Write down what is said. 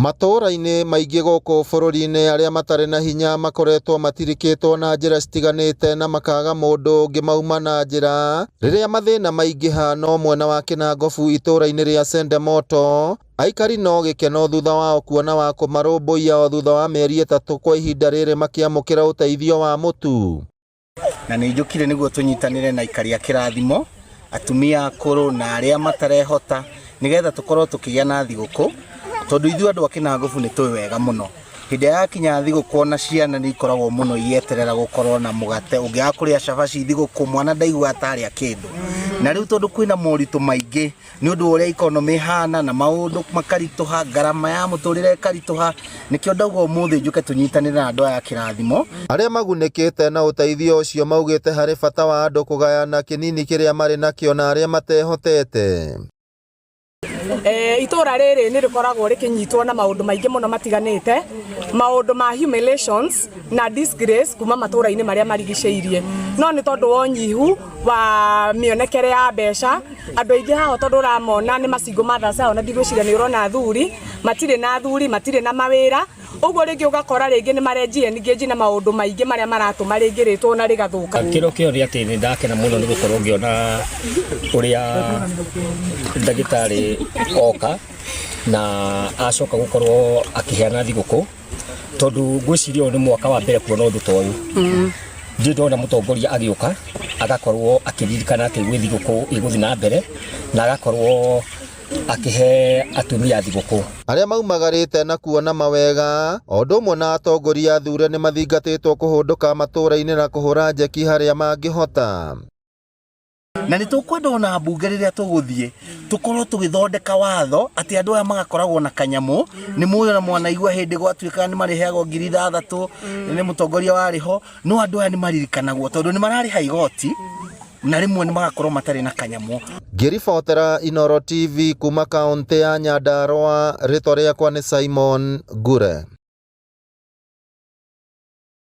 Matũũra-inĩ maingĩ gũkũ bũrũri-inĩ arĩa matarĩ na hinya makoretwo matirikĩtwo na njĩra citiganĩte na makaga mũndũ ũngĩmauma na njĩra rĩrĩa mathĩna maingĩha. No mwena wa Kĩnangobu itũũra-inĩ rĩa Sendemoto aikari no gĩkeno thutha wao kuona wa kũmarũmbũiya o thutha wa mĩeri 3 kwa ihinda rĩrĩ makĩamũkĩra ũteithio wa mũtu. Na nĩ njũkire nĩguo tũnyitanĩre na aikari a kĩrathimo, atumia akũrũ na arĩa matarehota, nĩgetha tũkorwo tũkĩgĩa na thigũkũ, tondũ ithuĩ andũ a Kĩnangobu nĩ tũĩ wega mũno hĩndĩ ĩrĩa yakinya thigũkũ ona ciana nĩ ikoragwo mũno igĩeterera gũkorwo na mũgate. Ũngĩaga kũrĩa cabaci thigũkũ, mwana ndaiguaga ta arĩa kĩndũ. Na rĩu tondũ kwĩna moritũ maingĩ nĩ ũndũ wa ũrĩa economy ĩhana na maũndũ makaritũha, ngarama ya mũtũrĩre ĩkaritũha, nĩkĩo ndauga ũmũthĩ njũke tũnyitanĩre na andũ aya a kĩrathimo. Arĩa magunĩkĩte na ũteithio ũcio maugĩte harĩ bata wa andũ kũgayana kĩnini kĩrĩa marĩ nakĩo na arĩa matehotete. Itũra rĩrĩ nĩ rĩkoragwo rĩkĩnyitwo na maũndũ maingĩ mũno matiganĩte, maũndũ ma humiliations na disgrace kuma matũra-inĩ marĩa marigicĩirie, no nĩ tondũ wa ũnyihu wa mĩonekere ya mbeca. Andũ aingĩ haha tondũ ũramona nĩ macingo mothers aya, ona ndigwĩciria nĩ ũrona athuri, matirĩ na athuri, matirĩ na mawĩra, ũguo rĩngĩ ũgakora rĩngĩ nĩ marenjia engage na maũndũ maingĩ marĩa maratũma rĩngĩ rĩtwo na rĩgathũka. Kĩrĩa kĩo nĩ atĩ nĩ ndakena mũno nĩ gũkorwo ngĩona ũrĩa ndagĩtarĩ oka na acoka gũkorwo akĩheana thigũkũ, tondũ ngwĩciria ũyũ nĩ mwaka wa mbere kuona ũndũ ta ũyũ. Ndirĩ ndona mũtongoria agĩũka agakorwo akĩririkana atĩ gwĩ thigũkũ ĩgũthiĩ na mbere na agakorwo akĩhe atumia thigũkũ. Arĩa maumagarĩte na kuona mawega o ũndũ ũmwe na atongoria athure nĩ mathingatĩtwo kũhũndũka matũũra-inĩ na kũhũra njeki harĩa mangĩhota. Na nĩ tũkwenda ona mbunge rĩrĩa tũgũthiĩ tũkorwo tũgĩthondeka watho atĩ andũ aya magakoragwo na kanyamũ. Nĩ mũĩ ona mwanaigua hĩndĩ gwatuĩka nĩ marĩheagwo 6,000 nĩ mũtongoria warĩ ho, no andũ aya nĩ maririkanagwo tondũ nĩ mararĩha igoti na rĩmwe nĩ magakorwo matarĩ na kanyamũ. Ngĩribotera Inooro TV kuma kaũntĩ ya Nyandarua, rĩtwa rĩakwa nĩ Simon Ngure.